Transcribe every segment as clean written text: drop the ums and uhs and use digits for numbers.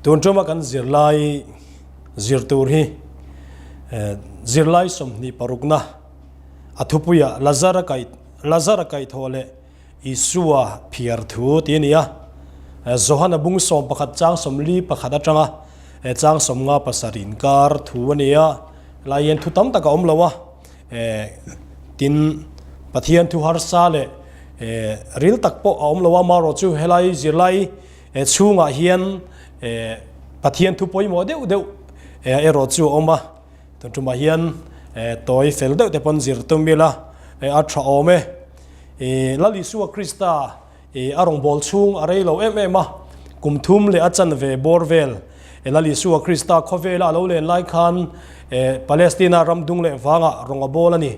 Tun tuma kan zirlai zir tur hi zirlai 26na a thupuiah Lazara kai Lazara kaihthawh leh Isua phiar thu tih a ni a. Johana bung 11 chang 41 atanga chang 57 inkar thu a ni a. Helai hian thu tam tak a awm lo a. Tin, Pathian thu harsa leh ril tak pawh a awm lo a, amaherawhchu helai zirlai chhungah hian Pathian thu pawimawh deuh deuh erawh chu a awm a. Tun tumah hian tawi fel deuh te pawn zir tum ila a tha awm e. Lal Isua Krista a rawngbâwl chhûng a rei lo êm êm a, kum thum leh a chanve bâwr vêl Lal Isua Krista khawvêla a lo lên lai khân Palestina ram dung leh vângah rawng a bâwl a ni.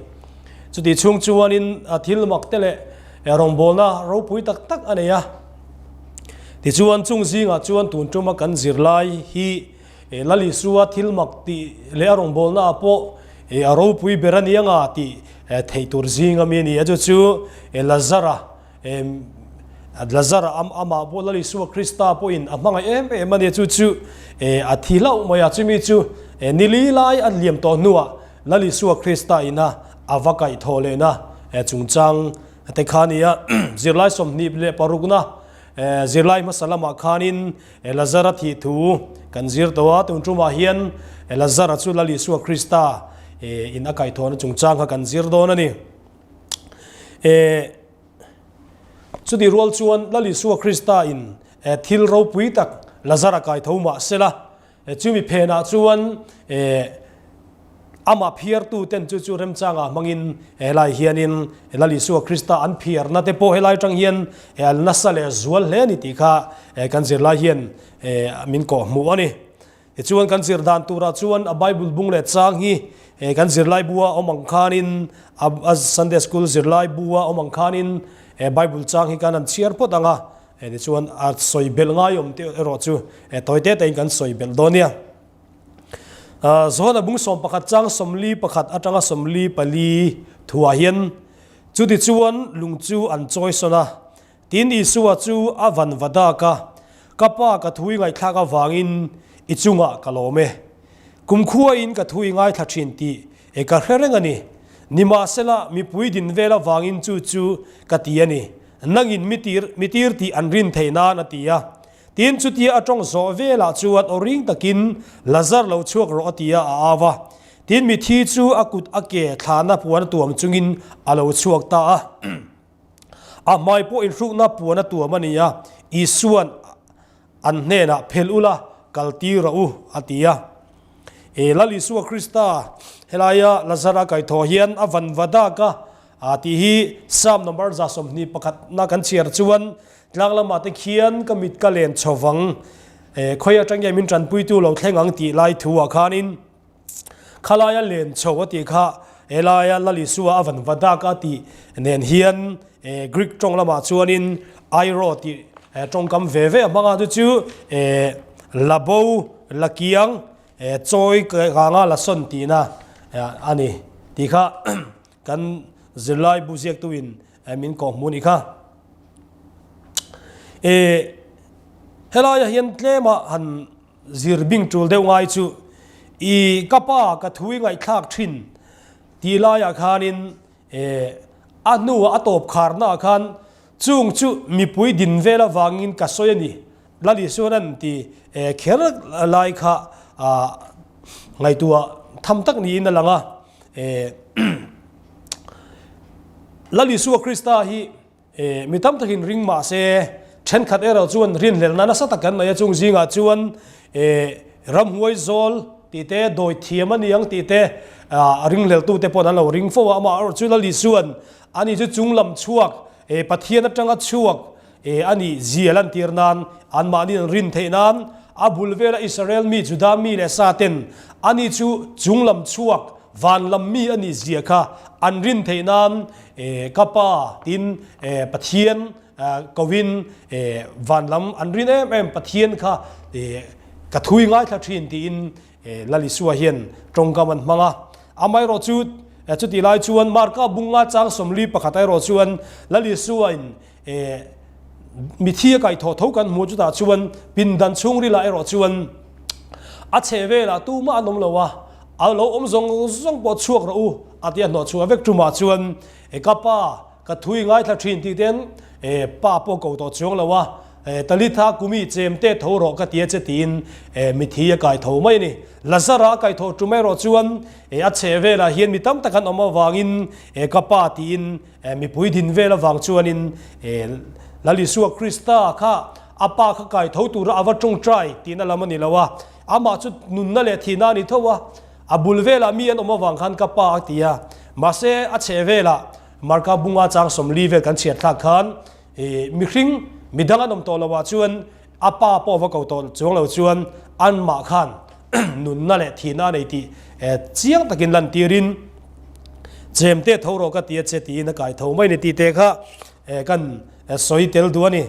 Chutih chhûng chuanin thil mak te leh rawngbâwlna ropui tak tak a nei a. Tichuan, chung zîngah chuan tûn ṭuma kan zirlai hi Lal Isua thil mak tih leh a rawngbâwlnaah pawh a ropui ber a ni anga tih theih tûr zîng ami a ni a, chu chu Lazara Lazara amah pawh Lal Isua Krista pawhin a hmangaih em em a ni. Chu chu a thi hlauh mai a, chumi chu ni li lai a liam tawh hnuah Lal Isua Krista ina a va kaih thawh lehna chungchang te kha a ni a. Zirlai 26na zirlai hmasa lamah khanin Lazara thih thu kan zir tawh a, tun tumah hian Lazara chu Lal Isua Krista in a kaih thawhna chungchang kha kan zir dawn a ni. Chutih rual chuan Lal Isua Krista in thil ropui tak Lazara kai tho mah sela, chumi phenah chuan amah phiartu ten chu chu remchangah hmangin helai hianin Lal Isua Krista an phiarna te pawh helai atang hian nasa leh zual hle a ni tih kha kan zirlai hian min kawhhmuh a ni. Tichuan kan zir dan turah chuan a Bible bung leh chang hi kan zirlai bua awm ang khanin a Sunday School zirlai bua awm ang khanin Bible chang hi kan han chhiar phawt ang a, tichuan a sawi belh ngaiawm te erawh chu tawi te tein kan sawi belh dawn nia. Johana bung 11 chang 41 atanga 44 thuah hian chutichuan lung chu an chawi sawn a, Tin, Isua chu a van va dak a, Ka Pa, ka thu i ngaihthlak avangin i chungah ka lawm e. Kumkhuain ka thu i ngaithla thin tih e ka hre reng a ni. Nimahsela, mipui din vel avangin chu chu ka ti a ni. Nangin mi tir, mi tir tih an rin theih nan a ti a. Tin, chutia a tawng zawh velah chuan aw ring takin, Lazar lo chhuak rawh a ti a, a au a. Tin, mithi chu a kut a ke thlahna puan a tuam chungin a lo chhuak ta a. A hmai pawh inhrukna puan a tuam a ni a, Isua'n an hnenah phelh ula, kal tir rawh u, a ti a. E Lal Isua Krista, helaia Lazara kaihthawh hian a van va dak a, a tih hi Psalm number 121 na kan chhiar chuan tlang lamah te khian ka mit ka len chho vang, e khawi atang nge min tanpuitu lo thleng ang tih lai thu ah khanin, Khalaia len chho a tih kha helaia Lal Isua a van va dak a tih nen hian Greek tawng lamah chuanin airo tih tawngkam ve ve a hmang a, chu chu labo, lakiang, chawi kanga lasawn tihna a ni tih kha kan zirlai bu ziaktuin min kawhhmuh a nih kha. Helaia hian tlema han Zir bing tul deuh ngai chu i ka pa ka thu i ngaihthlak thin tih laiah khanin a hnuah a tawp kharnaah khan chung chu mipui din vel avangin ka sawi a ni. Lal Isuan an ti kher lai kha ngaihtuah tham tak niin a lang a. Lal Isua Krista hi Mi tam takin ring mah se, thenkhat erawh chuan rinhlelhna nasa tak kan nei a, chung zingah chuan ramhuai zawl tih te, dawi thiam a ni ang tih te a ringhlelhtute paw'n an lo ring fo a, amah erawh chu Lali chuan ani chu chunglam chhuak, Pathian atanga chhuak a nih zia lantir nan, anmahni an rin theih nan, a bul vela Israel mi, Juda mi leh sa ten ani chu chunglam chhuak, van lam mi a nih zia kha an rin theih nan Ka pa tin Pathian kovin van lam an rin em em Pathian kha ka thui ngaithla thin tiin Lal Isua hian tawngkam an hmang a. Amaherawh chu chutih lai chuan Marka bunga chang 41 erawh chuan Lal Isua in. Mithi a kaihthawh tho kan hmuh chutah chuan pindan chhungrilah erawh chuan a chhe velah tumah an awm lo a, a lo awm zawng zawng pawh chhuak rawh u a tia hnawh chhuah vek tumah chuan e ka pa ka thu i ngaithla thin tih ten e pa pawh ko tawh chuang lo a, e Talitha kumi chem te tho rawh ka tia che tiin e mithi a kaitho mai a ni. Lazara a kaithawh tum erawh chuan e a chhe velah hian mi tam tak an awm avangin e ka pa tiin Mipui din vel avang chuanin Lal Isua Krista kha a pa kha kai tho tura a va tawngtai tihna lam a ni lo a, amah chu nunna leh thihna a ni tho a, a bul velah mi an awm avang khan ka pa a ti a, mahse a chheh velah Marka bunga chang 40 vel kan chhiat thlak khan mihring midang an awm tawh loah chuan a pa pawh va ko tawh chuang lo chuan anmah khan nunna leh thihna a nei tih chiang takin lantirin Chemte tho rawh ka ti a che tiin a kai tho mai ni tih te kha kan sawi tel duh a ni.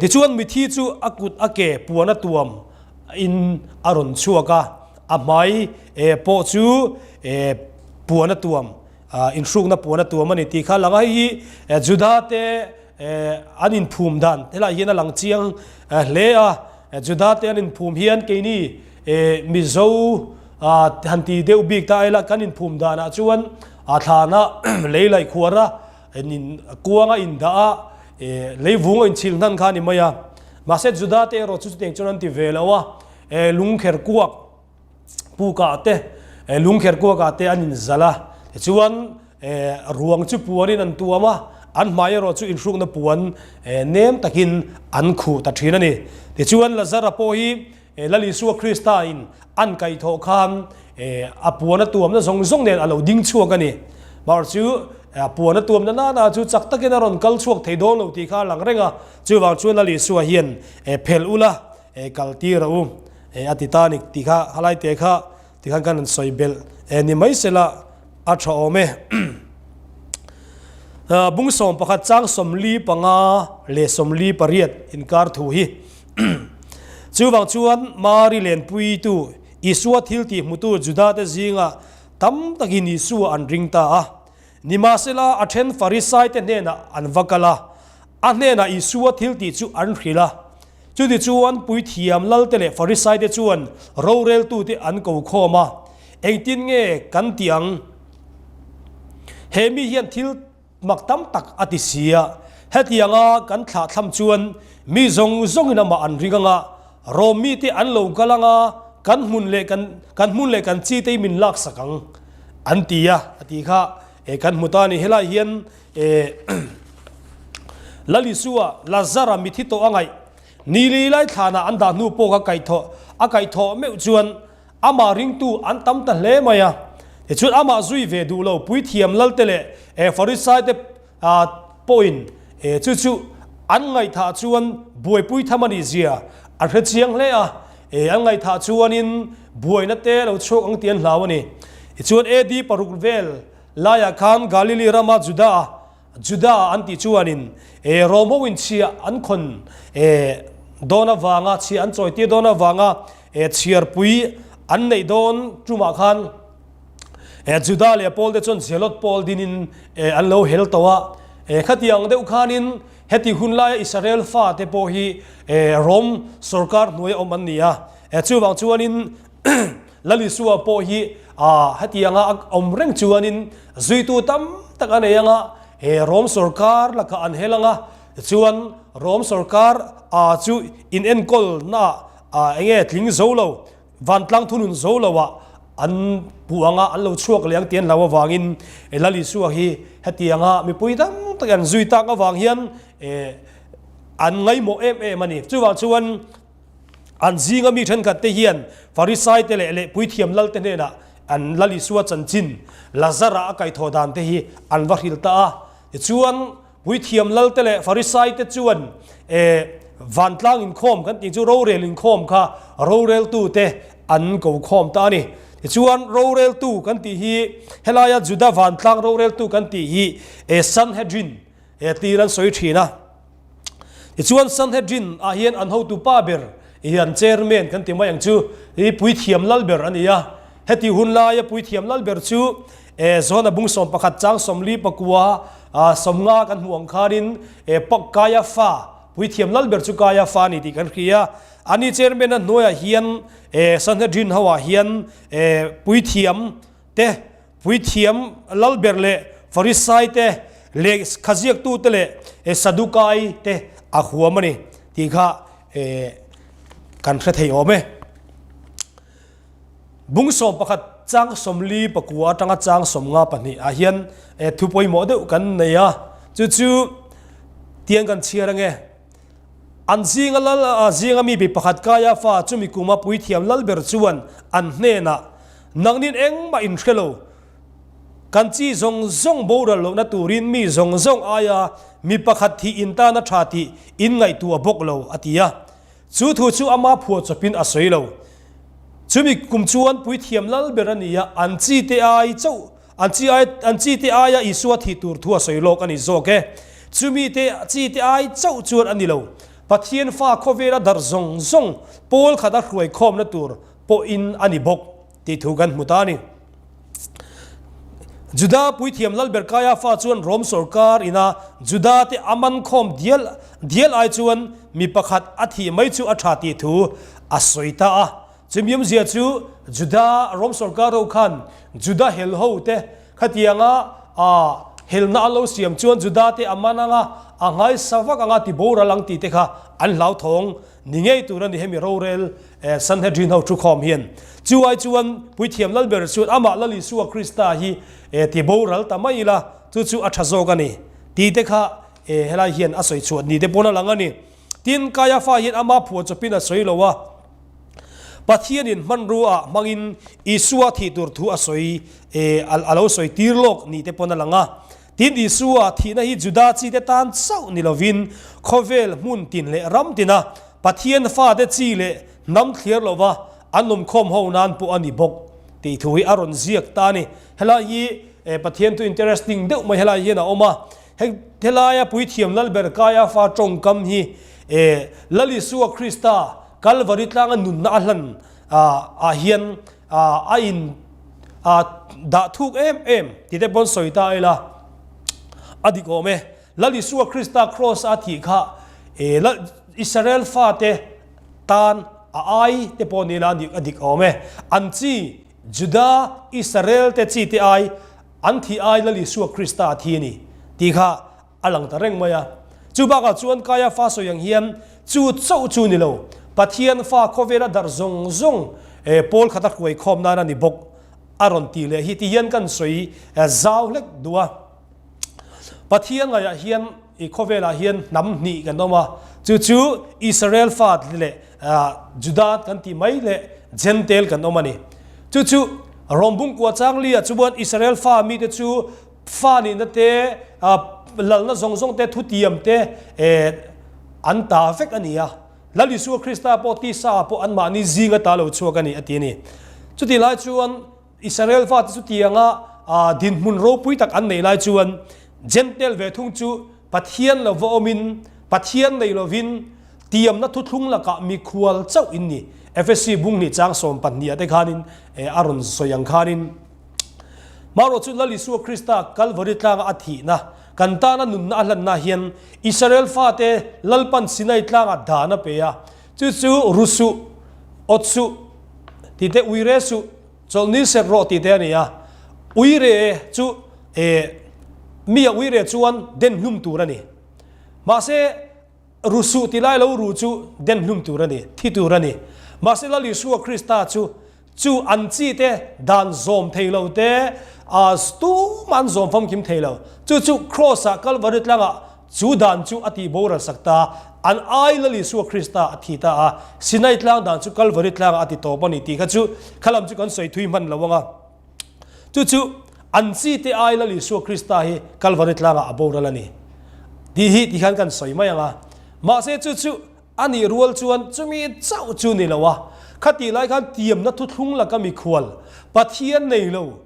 Tichuan mithi chu a kut a ke puan a tuam in a rawn chhuak a, a hmai pawh chu puan a tuam inhrukna puan a tuam a ni tih kha a lang a. Hei hi Juda te an inphum dan helaiah hian a lang chiang hle a. Juda te an inphum hian keini Mizo han ti deuh bik ta ila kan inphum danah chuan a thlana lei laih khuar a, kuanga indah a, lei vung a inchhil hnan kha a ni mai a. Mahse Juda te erawh chu chutiang chuan an ti ve lo a, lungkher kuak pukah te, lungkher kuakah te an inzalh a, tichuan ruang chu puanin an tuam a, an hmai erawh chu inhrukna puan nem takin an khuh ta thin a ni. Tichuan Lazara pawh hi Lal Isua Krista in an kaihthawh khan a puan a tuamna zawng zawng nen a lo ding chhuak a ni. Mar chu a puan a tuamna nana chu chak takin a rawn kal chhuak thei dawn lo tih kha a lang reng a. Chuvang chuan Lal Isua hian phelh ula kal tir a u a ti ta a ni tih kha halai te kha tikhan kan rawn sawi belh ni mai sela a tha awm e. Bung 11 chang 45 leh 48 inkar thu hi. Chuvang chuan Mari lenpuitu Isua thil tih hmutu Judate zingah tam takin Isua an ring ta a. Nimahsela a then Farisaite hnenah an va kal a, a hnenah Isua thil tih chu an hrilh a. Chutichuan puithiam lalte leh Farisaite chuan roreltute an ko khawm a, Engtin nge kan tih ang? He mi hian thil Mak tam tak a ti si a, hetianga kan thlah thlam chuan mi zawng zawngin amah an ring anga, Rom mite an lo kal anga kan hmun leh kan kan hmun leh kan chi te hi min laksak ang an ti a, a ti kha e kan hmu ta a ni. Helai hian e Lal Isua Lazara mithi tawh a ngaih ni li lai thlanah an dah hnu pawh kha kaihthawh a kaihthawh meuh chuan Amah ringtu an tam ta hle mai a, tichuan amah zui ve duh lo puithiam lalte leh Farisaite pawhin chu chu an ngaihthah chuan buaipui tham a nih zia an hre chiang hle a, an ngaihthah chuanin buaina te lo chhuak ang tih an hlau a ni. Tichuan AD paruk vel laiah khan Galili rama Juda Juda an tih chuanin Rom ho in chhiah an khawn dawn avanga, chhiah an chawitir dawn avanga chhiarpui an neih dawn tumah khan Juda leh Paul te chuan Zelot pawl dinin an lo hel tawh a. Khatiang deuh khanin heti hun laia Israel fate pawh hi Rom sorkar hnuaia awm an ni a. Chuvang chuanin Lal Isua pawh hi hetianga a awm reng chuanin zuitu tam tak a nei anga, he Rom sorkar lakah an hel anga, chuan Rom sorkar chu inenkawlna enge tling zo lo, vantlang thunun zo loah an puh anga an lo chhuak leh ang tih an hlau avangin Lal Isua hi hetianga mipui tam tak an zui tak avang hian an ngaihmawh em em a ni. Chuvang chuan An zinga mi thenkhat te hian Farisai te leh leh puithiam lal te hnenah an Lal Isua chanchin Lazara a kaihthawh dan te hi an va hrilh ta a. Tichuan, puithiam lal te leh Farisai te chuan vantlang inkhawm kan tih chu rorel inkhawm kha roreltu te an ko khawm ta a ni. Tichuan, roreltu kan tih hi helaia Juda vantlang roreltu kan tih hi Sanhedrin tir an sawi thin a. Tichuan Sanhedrin ah hian an hotu pa ber hi an chairman kan ti mai ang chu hi puithiam lal ber a ni a. Heti hun laia puithiam lal ber chu Johana bung 11 chang 44. 50 kan hmuh ang khanin Kaiafa, puithiam lal ber chu Kaiafa a ni tih kan hria. Ani chairman a hnuaiah hian Sanhedrin ho ah hian puithiam te, puithiam lal ber leh Farisai te leh khaziaktu te leh Sadukai te a huam a ni tih kha kan hre thei awm e. Bung 11 chang 49 atanga chang 52 ah hian thu pawimawh deuh kan nei a, chu chu tiang kan chhiar ange. An zinga lal zinga mi bi pakhat Kaiafa chumi kuma puithiam lal ber chuan an hnenah, Nangnin engmah in hre lo, kan chi zawng zawng boral lohna turin mi zawng zawng aia mi pakhat thih in tan a tha tih in ngaihtuah bawk lo, a ti a. Chu thu chu ama phuah chawpin a sawi lo. Chumi kum chuan puithiam lal ber a ni a, an chi te ai chauh, an chi ai, an chi te aia Isua thih tur thu a sawi lawk a ni zawk e. Chumi te chi te ai chauh chuan a ni lo. Pathian fa khawvela darh zawng zawng pawl khat a hruai khawmna tur pawhin a ni bawk tih thu kan hmu ta a ni. Juda puithiam Lalber Kaiafa chuan Rom sawrkar ina Juda te a man khawm dial dial ai chuan mi pakhat a thih mai chu a tha tih thu a sawi ta a. Chumi awmzia chu Juda Rom sawrkar ho khan Juda hel ho te khatianga a helna an lo siam chuan Juda te a man anga a nghaisa vak anga ti boral ang tih te kha an hlauthawng Ni ngei tur a ni hemi rorel Sanhedrin ho thukhawm hian. Chu ai chuan Puithiam Lalber chuan amah Lal Isua Krista hi ti boral ta mai ila, chu chu a tha zawk a ni tih te kha helai hian a sawi chhuah ni te pawn a lang a ni. Tin, Kaiafa hian ama phuah chawpin a sawi lo a, Pathianin hmanrua ah hmangin Isua thih tur thu a sawi a lo sawi tir lawk ni te pawn a lang a. Tin, Isua thihna hi Juda chite tan chauh ni lovin khawvel hmun tin leh ram tina Pathian fate chi leh hnam thliar lova an awmkhawm ho nan pawh a ni bawk tih thu hi a rawn ziak ta a ni. Helai hi Pathian thu interesting deuh mai helai hian a awm a. Helaia puithiam Lalber Kaiafa tawngkam hi Lal Isua Krista Kalvari tlanga nunna a hlan ah hian a in dah thuk em em tih te pawn sawi ta ila a dik awm e. Lal Isua Krista Kraws a thih kha Israel fate tan a ai te pawh ni ila a dik awm e. An chi Juda Israel te chi te ai an thih ai Lal Isua Krista a thi a ni tih kha A lang ta reng mai a. Chu bakah chuan Kaiafa sawi ang hian chu chauh chu ni lo, Pathian fa khawvela darh zawng zawng pawl khat a hruai khawm nan a ni bawk a rawn ti leh hi ti hian kan sawi zau hlek duh a. Pathian ngaihah hian i khawvelah hian hnam hnih kan awm a, chu chu Israel fa leh Juda kan tih mai leh Jentail kan awm a ni. Chu chu Rom bungkua changlia chuan Israel fa mite chu Fa nihna te, lalna zawng zawng te, thutiam te an ta vek a ni a. Lal Isua Krista pawh tisa ah pawh anmahni zinga ta lo chhuak a ni a ti a ni. Chutih lai chuan Israel fate chutianga dinhmun ropui tak an neih lai chuan Jentail ve thung chu Pathian lo va awmin, Pathian nei lovin tiamna thuthlung lakah mikhual chauh in ni. Efesi bung hnih chang 12 ah te khanin a rawn sawi ang khanin, Marawh chu Lal Isua Krista Kalvari tlanga a thihna, kan tana nunna a hlanna hian Israel fate Lalpan Sinai tlanga dan a pe a, chu chu ru suh, awt suh tih te, uire suh, chawlhni serh rawh tih te a ni a. Uire chu mi a uire chuan den hlum tur a ni. Mahse, ru suh ti lai lo ru chu den hlum tur a ni, thi tur a ni. Mahse, Lal Isua Krista chu Chu an chi te dan zawm thei lo te, tumah an zawm famkim thei lo. Chu chu Kraws ah Kalvari tlangah chu dan chu a tih boral sak ta, an ai Lal Isua Krista a thi ta a, Sinai tlang dan chu Kalvari tlangah a ti tawp a ni tih kha chu kha lam chu kan sawi thui hman lo ang a. Chu chu an chi te ai Lal Isua Krista hi Kalvari tlangah a boral a ni tih hi ti khan kan sawi mai ang a. Mahse chu chu A nih rual chuan chumi chauh chu ni lo a, khatih lai khan tiamna thuthlung laka mikhual, Pathian nei lo,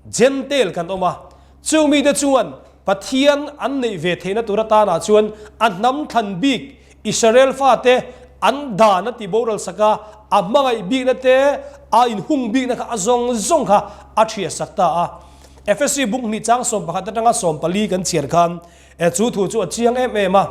Jentail kan awm a. Chung mite chuan Pathian an neih ve theihna tur atanah chuan a hnam thlan bik Israel fate an dan a ti boral sak a, a hmangaih bikna te, a inhung bikna kha a zawng zawng kha a thiah sak ta a. Efesi buk hnih chang 11 atanga 14 kan chhiar khan chu thu chu a chiang em em a.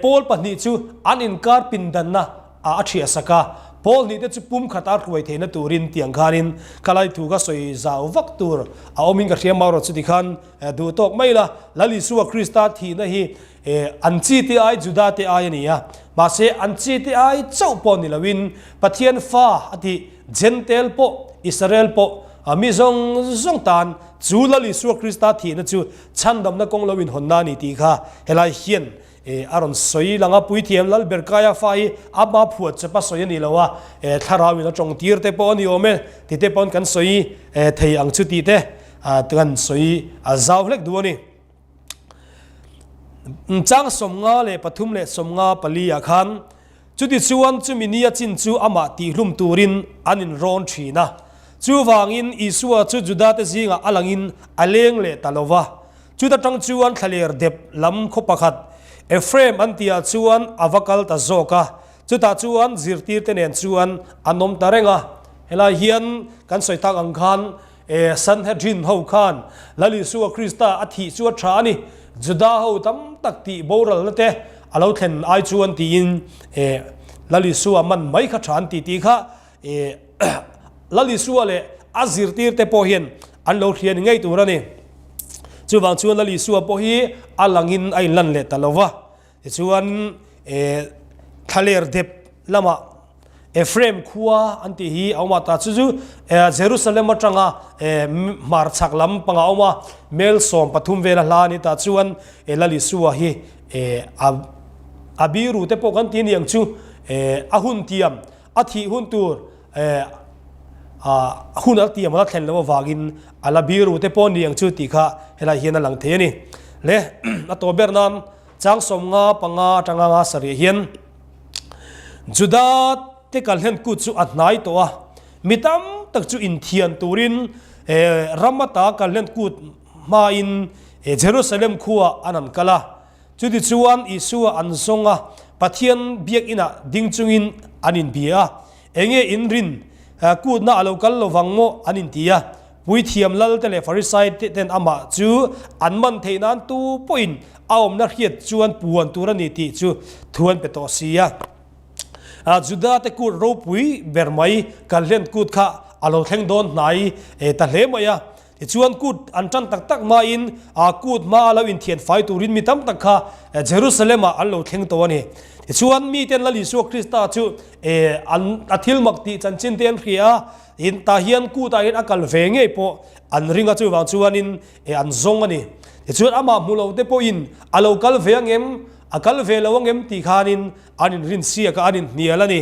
Pawl pahnih chu an inkar pindanna a thiah sak a, pawl hnih te chu pum khata hruai theihna turin tiang khanin ka lai thu ka sawi zau vak tur a awmin ka hria marawh chu tikhan duh tawk mai la. Lal Isua Krista thihna hi an chi te ai Juda te ai a ni a, mahse an chi te ai chauh pawh ni loin Pathian fa a tih Jentail pawh Israel pawh mi zawng zawng tan chu Lal Isua Krista thihna chu chhandamna kawng lo inhawnna a ni tih kha helai hian a rawn sawi lang a. Puithiam Lalber Kaiafa hi ama phuah chep a sawi a ni lo a, thlarau in a tawng tir te pawh a ni awm e ti te pawn kan sawi thei ang chu tih te kan sawi a zau hlek duh a ni. Chang 53 leh 54 ah khan Chutichuan chumi nia chin chu amah tihhlum turin an inrawn thin a. Chuvangin Isua chu Judate zingah a langin a leng leh ta lo va. Chuta tang chuan thlaler dep lam khaw pakhat Ephraim an tihah chuan a va kal ta zawk a. Chutah chuan zirtirte nen chuan an awm ta reng a. Helai hian kan sawi tak ang khan Sanhedrin ho khan Lal Isua Krista a thih chu a tha a ni, Juda ho tam tak tih boralna te a lo thlen ai chuan tiin Lal Isua man mai kha tha an ti tih kha Lal Isua leh a zirtir te pawh hian an lo hria ni ngei tur a ni. Chuvang chuan Lal Isua pawh hi a langin a inlan leh ta lo va. Tichuan, thlaler dep lamah Ephraim khua an tih hi a awm a, tah chu chu Jerusalem atanga hmarchhak lam pangah a awm a, mel 13 vela hla a ni. Tah chuan Lal Isua hi a biru te pawh kan ti aniang chu a hun tiam, a thih hun tur hun a tiam a la thlen loh avangin a la biru te pawh aniang chu tih kha helai hian a lang thei a ni. Le a tawh ber nan Chang 55 atanga 57 hian Juda te kalhlen kut chu a hnai tawh a, mi tam tak chu inthian turin ram ata kalhlen kut hmain Jerusalem khuaah an an kal a. Chutichuan Isua an zawng a, Pathian biakinah ding chungin an inbia a, Enge in rin kutna a lo kal lovang maw an inti a. Puithiam Lal te leh Farisai te ten amah chu an man theih nan tu pawhin a awmna hriat chuan puan tur a ni tih chu thu an pe tawh si a. Juda te kut ropui ber mai Kalhlen kut kha a lo thleng dawn hnai ta hle mai a. Tichuan kut an tan tak tak hmain kut hma a lo inthian fai turin mi tam tak kha Jerusalem ah an lo thleng tawh a ni. Tichuan miten Lal Isua Krista chu an a thil mak tih chanchin te an hria a, In tah hian kutah hian a kal ve ngei pawh an ring a, chuvang chuanin an zawng a ni. Tichuan amah hmu lo te pawhin a lo kal ve angem, a kal ve lo angem tih khanin an inrin siak a, an inhnial a ni.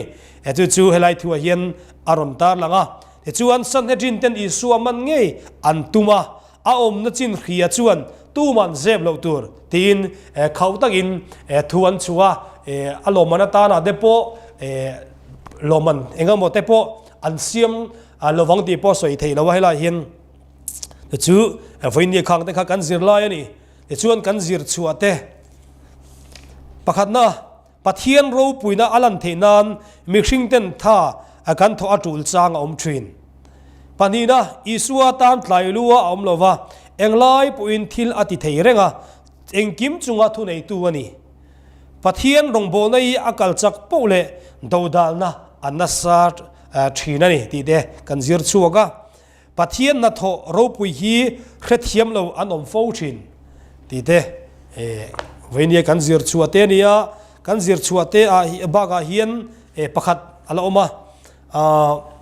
Chu chu helai thuah hian a rawn tarlang a. Tichuan Sanhedrin ten Isua man ngei an tum a, A awmna chin hria chuan tuman zep loh tur tiin khauh takin thu an chhuah a, a lawmman atana te pawh lawmman eng emaw te pawh an siam lovang tih pawh sawi theih lo a, helai hian chu vawinia khang te kha kan zir lai a ni. Tichuan kan zir chhuah te pakhatna Pathian ropuina a lan theih nan mihring ten tha kan thawh a tul chang a awm thin. Pahnihna, Isua tan tlai lu a awm lo va, englai pawhin thil a ti thei reng a, engkim chunga thuneitu a ni. Pathian rawngbawlna hi a kal chak poh leh dodalna a nasa thin a ni tih te kan zir chhuak a. Pathian hnathawh ropui hi hrethiam lo an awm fo thin tih te veinia kan zir chhuah te a ni a, kan zir chhuah te ah bakah hian pakhat a la awm a,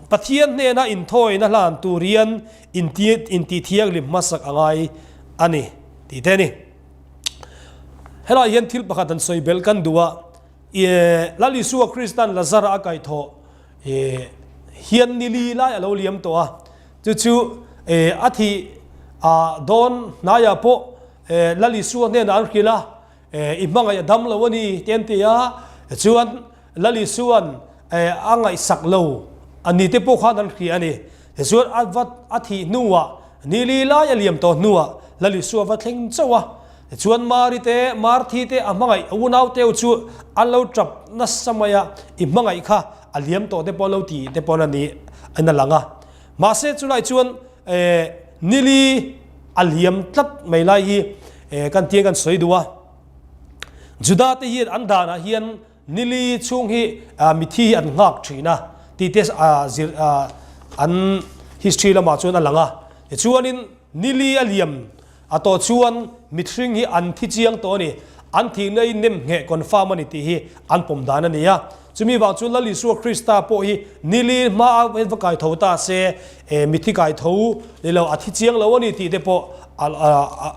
Pathian hnena inthawina hlan tur hian intih thianghlim hmasak a ngai a ni tih te a ni. Helaiah hian thil pakhat han sawi belh kan duh a, Lal Isua Kristan Lazara a kaihthawh hian ni li lai a lo liam tawh a, chu chu a thih dawn hnaiah pawh Lal Isua hnenah an hrilh a, i hmangaih a dam lo a ni te an ti a, chuan Lal Isua'n a ngaihsak lo a ni te pawh khan an hria a ni. Tichuan a va a thih hnuah ni li lai a liam tawh hnuah Lal Isua va thleng chauh a, Tichuan Mari te, Marthi te a hmangaih a unau teu chu an lo tap nasa mai a, i hmangaih kha a liam tawh te pawh an lo ti te pawh a ni in a lang a. Mahse chulai chuan. Nili a liam tlat mai lai hi kan tia kan sawi duh a. Juda te hian an danah hian nili chhung hi mithi hi an nghak thin a tih te zir an history lamah chuan a lang a. Tichuanin nili a liam A tawh chuan mithring hi an thi chiang tawh a ni, an thihna i nem ngheh confirm a ni tih hi an pawm dan a ni a. Chumi vang chuan Lal Isua Krista pawh hi nili hma a va kai tho ta se, e mithi kai tho ni lo, a thi chiang lo a ni tih te pawh a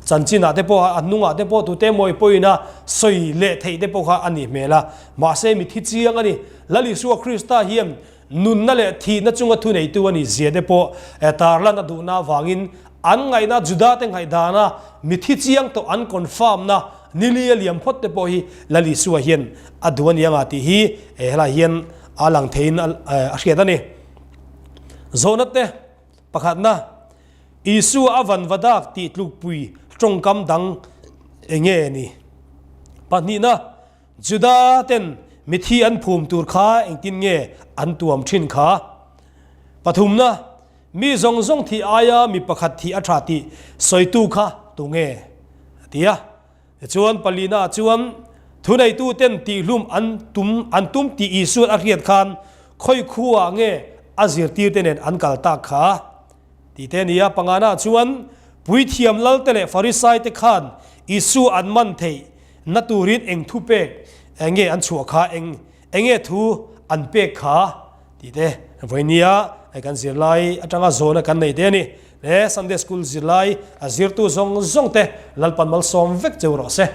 chanchinah te pawh a hnungah te pawh tute mawi pawhin a sawi leh theih te pawh kha a nih hmel a. Mahse mithi chiang a ni. Lal Isua Krista hian Nunna leh thihna chunga thuneitu a nih zia te pawh tarlan a duhna avangin an ngaihna Juda-te ngaihdana mithi chiang tawh an confirm-na nili a liam phawt te pawh hi Lal Isua hian a duh a ni anga tih hi helai hian a lang theiin a hriat a ni. Zawhna te pakhatna, Isua a vanvadak tih tlukpui tawngkam dang enge ni? Pahnihna, Juda ten mithi an phum tur kha engtin nge an tuam thin kha? Pathumna, mi zawng zawng thih aia mi pakhat thih a tha tih sawitu kha tu nge? A ti a. Tichuan palina ah chuan thuneitu ten tihhlum an tum an tum tih Isuan a hriat khan khawi khuaah nge a zirtirte nen an kal tak kha? Tih te a ni a. Pangana ah chuan puithiam lalte leh Farisaite khan Isua an man theih Na turin eng thu pek nge an chhuah kha, eng enge thu an pek kha tih te vawinia kan zirlai atanga zawhna kan nei te a ni. He Sunday School zirlai a zirtu zawng zawng te Lalpan malsawm vek cheu rawh se.